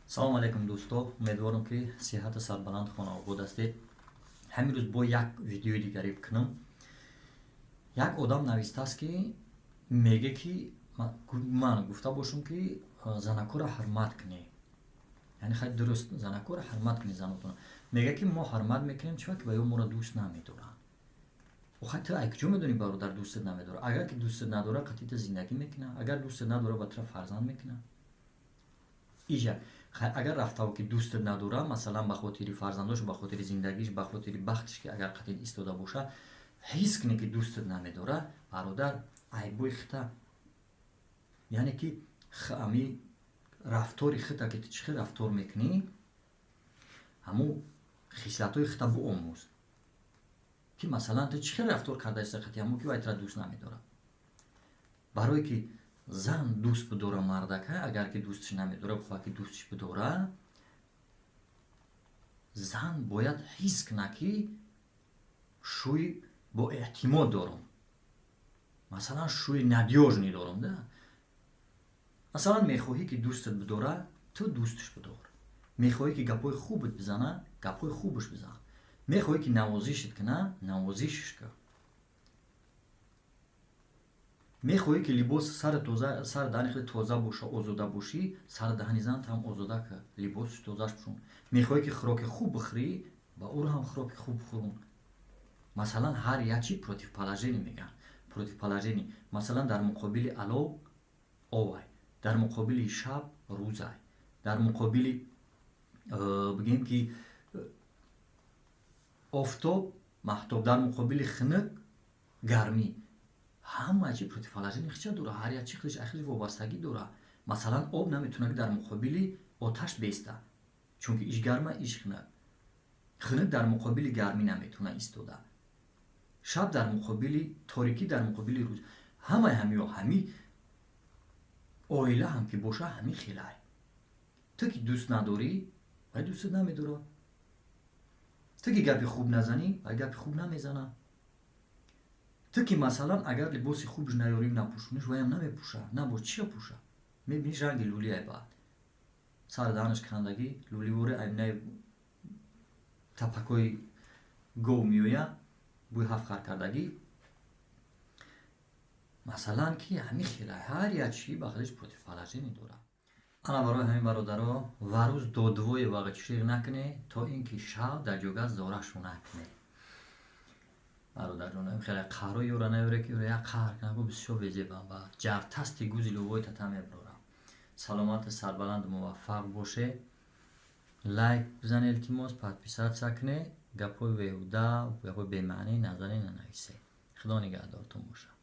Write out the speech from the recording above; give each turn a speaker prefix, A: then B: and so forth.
A: Салому алейкум, дӯсто. Умедворам, ки сиҳату сарбаланд, хонаобод ҳастед. Ҳамин рӯз бо як видеои дигаре кунам. Як одам навистааст, ки меге, ки ман гуфта бошам, ки занакоро ҳурмат кунед. Яъне хай, дуруст, занакоро ҳурмат кунед, занотона. Мега, ки мо ҳурмат мекунем, чиба ки ба ё моро дӯст намедоранд. Охай, ту ай куҷо медонӣ, бародар, дӯстат намедорад? Агар ки дӯстат надорад, қатъи ту зиндагӣ мекунад? Агар дӯстат надорад, ба тура фарзанд мекунад? Иҷа агар рафтаву ки дӯстат надора, масалан, ба хотири фарзандош, ба хотири зиндагиш, ба хотири бахтиш, ки агар қатъи истода боша, ҳис кунӣ, ки дӯстат намедора, бародар, айбои хита, яъне ки ами рафтори хита, ки ту чӣ хел рафтор мекунӣ, ҳамун хислатҳои хита биомӯз, ки масалан ту чӣ хел рафтор кардаиста қати ҳамун, ки вай тура дӯст намедорад. Барое ки зан дӯст бидора мардака, агар ки дӯстш намедора, бихоҳад, ки дӯстш бидора, зан бояд ҳис кунад, ки шӯи бо эътимод дорам, масалан, шӯи надёжный дорам да. Масалан, мехоҳӣ, ки дӯстат бидора, ту дӯстш бидор. Мехоҳӣ, ки гапҳои хубат бизана, гапҳои хубаш бизан. Мехоҳӣ, ки навозишат куна, навозишаш кун. Мехоҳӣ, ки либос сари тоза, сари даҳани хеле тоза боша, озода бошӣ, сари даҳани занат ҳам озода кун, либосш тозаш пӯшон. Мехоҳӣ, ки хӯроки хуб бихӯрӣ, ба ӯро ҳам хӯроки хуб хӯрон. Масалан, ҳар як чи противоположение мегӯянд, противоположение. Масалан, дар муқобили алов овай, дар муқобили шаб рӯзай, дар муқобили бигем, ки офтоб маҳтоб, дар муқобили хунук гармӣ. Ҳама чи противоположение хича дора, ҳар як чи худаш ахлиш вобастагӣ дора. Масалан, об наметавонад, ки дар муқобили оташ беста, чунки иш гарма, иш хунук. Хунук дар муқобили гармӣ наметавонад истода. Шаб дар муқобили торикӣ, дар муқобили рӯз. Ҳамаи ҳамиё, ҳами оила ҳам ки боша, ҳами хелай. Ту ки дӯст надорӣ, вай дӯстат намедорад. Ту ки гапи хуб назанӣ, вай гапи хуб намезанад. Ту ки, масалан, агар либоси хубш наёрӣ, напӯшониш, ваям намепӯша. Набош чия пӯша? Мебиниш, ранги лӯлиай, баъд сари даҳанаш кандагӣ, лӯливори айминаи тапакҳои гов меояд, бӯи ҳафт хар кардагӣ. Масалан, ки ҳамин хела ҳар як чӣ ба худаш противоположение дорад. Ана барои ҳамин, бародаро, ва рӯз додвое вағичшир накунед, то ин ки шаб дар ҷога зорашу накунед. Бародарҷон, хеле қаҳро ёра наёре, ки ёра як қаҳр кунад, гу бисёр безебам ба ҷартасти гузи лувои тата мебарорам. Саломату сарбаланду муваффақ боше. Лайк бизанед, илтимос, подписаться кунед. Гапҳои беҳуда, гапҳои бемаънӣ назанед, нанависед. Худо нигаҳдортон бошад.